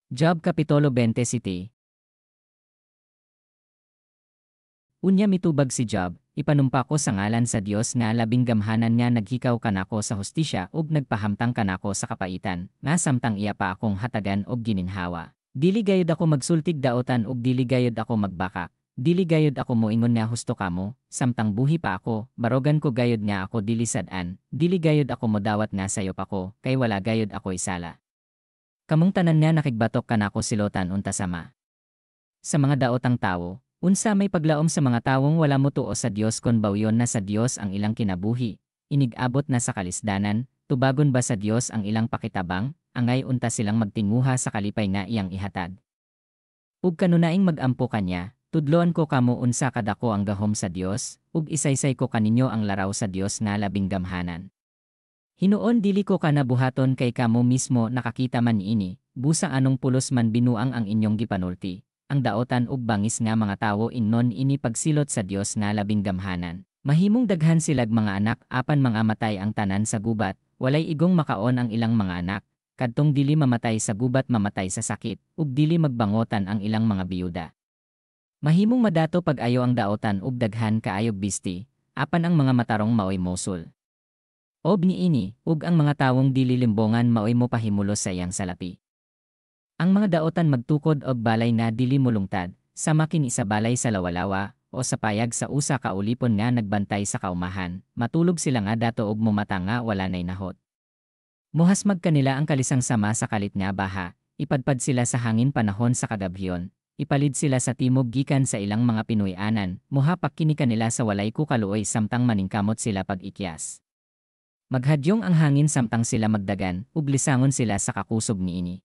Job Kapitulo 27. Unya mitubag si Job, "Ipanumpa ko sa ngalan sa Dios nga labing gamhanan nga naghikaw kanako sa hustisya ug nagpahamtang kanako sa kapaitan, nga samtang iya pa akong hatagan og gininhawa, dili gayud ako magsultig daotan ug dili gayud ako magbakak. Dili gayud ako moingon nga husto kamo, samtang buhi pa ako, barogan ko gayud nga ako dili sad-an, dili gayud ako modawat nga sayop ako, kay wala gayud ako'y sala. Kamong tanan nga nakigbatok kanako, silotan unta sama sa mga daotang tawo. Unsa may paglaom sa mga tawong wala motuo sa Dios kon bawyon na sa Dios ang ilang kinabuhi, inig-abot na sa kalisdanan? Tubagon ba sa Dios ang ilang pakitabang? Angay unta silang magtinguha sa kalipay nga iyang ihatag. Ug kanunaing mag-ampo kaniya, tudloan ko kamo unsa kadako ang gahom sa Dios, ug isaysay ko kaninyo ang laraw sa Dios nga labing gamhanan. Hinuon dili ko kana buhaton kay kamo mismo nakakita man niini, busa anong pulos man binuang ang inyong gipanulti. Ang daotan ug bangis nga mga tawo ingnon ini pagsilot sa Dios nga labing gamhanan. Mahimong daghan silag mga anak, apan mga matay ang tanan sa gubat, walay igong makaon ang ilang mga anak. Kadtong dili mamatay sa gubat mamatay sa sakit, ug dili magbangotan ang ilang mga biyuda. Mahimong madato pag-ayo ang daotan ug daghan kaayog bisti, apan ang mga matarong maoy mosul og niini, ug ang mga tawong dili limbongan maoy mopahimulos sa iyang salapi. Ang mga daotan magtukod og balay nga dili molungtad, sama kini sa balay sa lawalawa, o sa payag sa usa ka ulipon nga nagbantay sa kaumahan. Matulog sila nga dato ug momata nga wala nay nahot. Mohasmag kanila ang kalisang sama sa kalit nga baha, ipadpad sila sa hangin panahon sa kagabhion, ipalid sila sa timog gikan sa ilang mga pinuy-anan, mohapak kini kanila sa walay kukaluoy samtang maningkamot sila pag-ikyas. Maghadyong ang hangin samtang sila magdagan, ug lisangon sila sa kakusog niini.